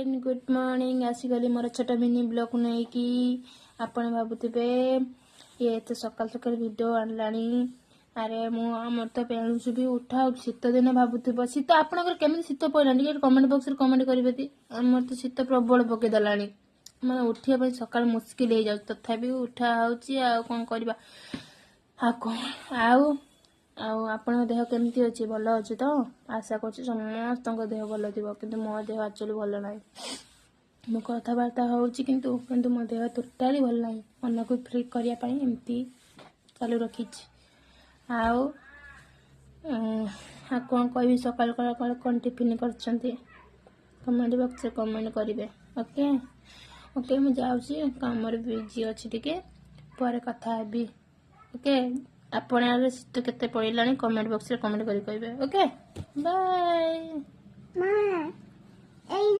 Friend, good morning. ଆସିଗଲି ମୋର ଛୋଟ mini blog ନେଇକି। ଆପଣ ଭାବୁଥିବେ, ଇଏ ଏତେ ସକାଳୁ ସକାଳୁ ଭିଡ଼ିଓ ଆଣିଲାଣି। ଆରେ ମୁଁ ଆମର ତ ବେଳୁସୁ ବି ଉଠା। ଶୀତ ଦିନ ଭାବୁଥିବ, ଶୀତ ଆପଣଙ୍କର କେମିତି ଶୀତ ପଡ଼ିଲାଣି, ଟିକେ କମେଣ୍ଟ ବକ୍ସରେ କମେଣ୍ଟ କରିବେ ତି। ଆମର ତ ଶୀତ ପ୍ରବଳ ପକେଇଦେଲାଣି, ମାନେ ଉଠିବା ପାଇଁ ସକାଳୁ ମୁସ୍କିଲ ହେଇଯାଉଛି। ତଥାପି ଉଠା ହେଉଛି, ଆଉ କ'ଣ କରିବା? ଆଉ କ'ଣ ଆଉ ଆଉ ଆପଣଙ୍କ ଦେହ କେମିତି ଅଛି? ଭଲ ଅଛି ତ? ଆଶା କରୁଛି ସମସ୍ତଙ୍କ ଦେହ ଭଲ ଥିବ। କିନ୍ତୁ ମୋ ଦେହ ଆକ୍ଚୁଆଲି ଭଲ ନାହିଁ। ମୁଁ କଥାବାର୍ତ୍ତା ହେଉଛି କିନ୍ତୁ କିନ୍ତୁ ମୋ ଦେହ ଟୋଟାଲି ଭଲ ନାହିଁ। ମନକୁ ଫ୍ରି କରିବା ପାଇଁ ଏମିତି ଚାଲୁ ରଖିଛି। ଆଉ ଆଉ କ'ଣ କହିବି? ସକାଳୁ ସକାଳୁ କ'ଣ କ'ଣ ଟିଫିନ୍ କରିଛନ୍ତି, କମେଣ୍ଟ ବକ୍ସରେ କମେଣ୍ଟ କରିବେ। ଓକେ ଓକେ, ମୁଁ ଯାଉଛି, କାମରେ ବିଜି ଅଛି ଟିକେ, ପରେ କଥା ହେବି। ଓକେ, ଆପଣ ଆଡ଼େ ଶୀତ କେତେ ପଡ଼ିଲାଣି, କମେଣ୍ଟ ବକ୍ସରେ କମେଣ୍ଟ କରି କହିବେ। Okay, bye. ମା, ଏଇ।